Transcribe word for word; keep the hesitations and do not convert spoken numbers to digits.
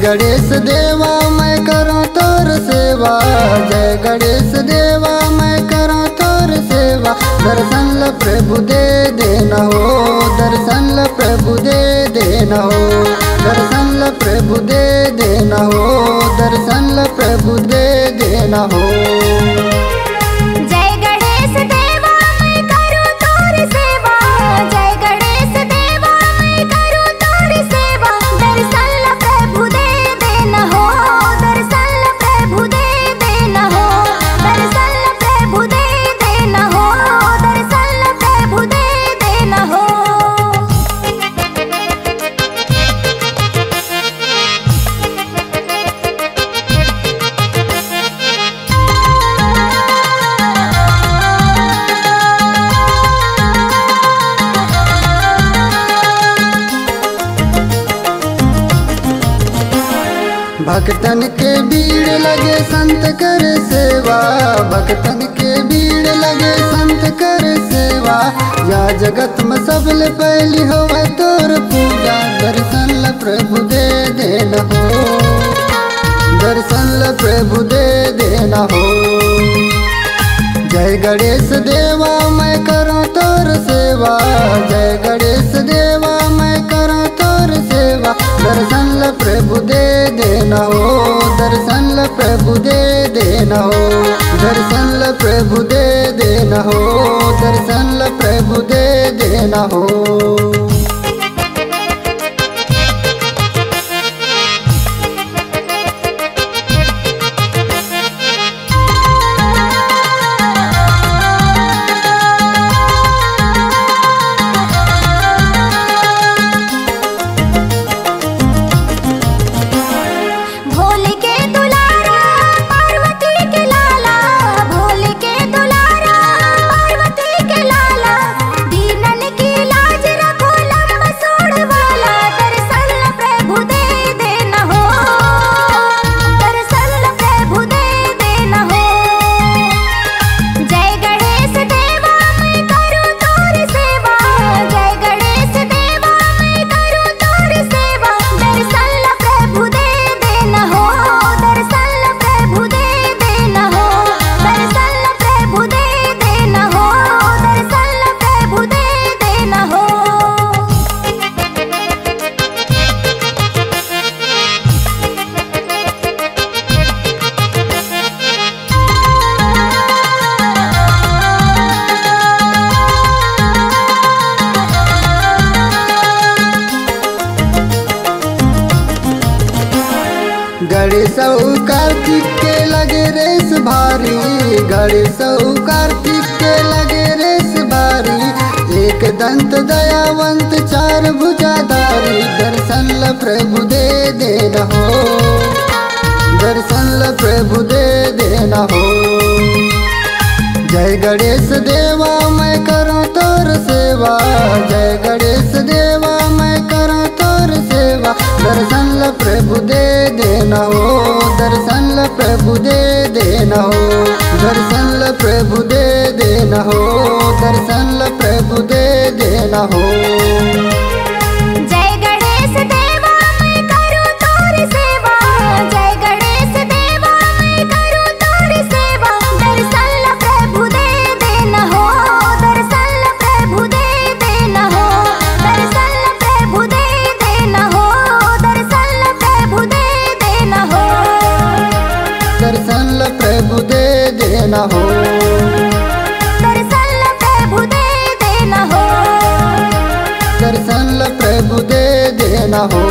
गणेश देवा मैं करों तोर सेवा, जय गणेश देवा मैं करों तोर सेवा। दर्शन ल प्रभु दे देना हो, दर्शन ल प्रभु दे देना हो, दर्शन ल प्रभु दे देना हो, दर्शन ल प्रभु दे देना हो। जय गणेश देवा मैं करूं तोर सेवा, जय गणेश देवा मैं करूं तोर सेवा। दर्शन ल प्रभु दे देना हो, दर्शन ल प्रभु दे देना हो, दर्शन ल प्रभु दे देना हो, दर्शन ल प्रभु दे देना हो। भक्तन के भीड़ लगे संत कर सेवा, भक्तन के भीड़ लगे संत कर सेवा। या जगत में सबले पहली होवे तोर पूजा। दर्शन ल प्रभु दे देना हो, दर्शन ल प्रभु दे देना हो। जय गणेश देवा मैं करों तोर सेवा, जय गणेश देवा मैं करों तोर सेवा। दर्शन ल प्रभु दे देना हो, दर्शन ल प्रभु दे देना हो, दर्शन ल प्रभु दे देना हो, दर्शन ल प्रभु दे देना हो। भोले के दुलारा, पार्वती के लाला, भोले के दुलारा, पार्वती के लाला, दीनन की लाज रखो लंबा सूंड वाला। दर्शन ल प्रभु दे देना हो, दर्शन ल प्रभु दे देना हो। जय गणेश देवा मैं करूं तोर सेवा, जय गणेश देवा मैं करूं तोर सेवा। दर्शन ल प्रभु दे देना हो, दर्शन ल प्रभु दे देना हो, दर्शन ल प्रभु दे देना हो, दर्शन ल प्रभु दे देना हो। गणेश अउ कार्तिक के लगे रेस भारी, गणेश अउ कार्तिक के लगे रेस भारी। एक दंत दयावंत चार भुजाधारी, दर्शन ल प्रभु दे देना हो, दर्शन ल प्रभु दे देना हो। जय गणेश देवा मैं करों तोर सेवा, जय गणेश देवा मैं करों तोर सेवा। दर्शन ल प्रभु दे देना हो, दर्शन ल प्रभु दे देना हो, दर्शन ल प्रभु दे देना हो, दर्शन ल प्रभु दे देना हो। जय गणेश देवा मैं करूं तोर सेवा, जय गणेश देवा मैं करूं तोर सेवा। दर्शन ल प्रभु दे देना हो, दर्शन ल प्रभु दे देना हो, दर्शन ल प्रभु दे देना हो, दर्शन ल प्रभु दे देना हो। दर्शन ल प्रभु दे देना हो, दर्शन ल प्रभु दे देना हो, दर्शन ल प्रभु दे देना हो।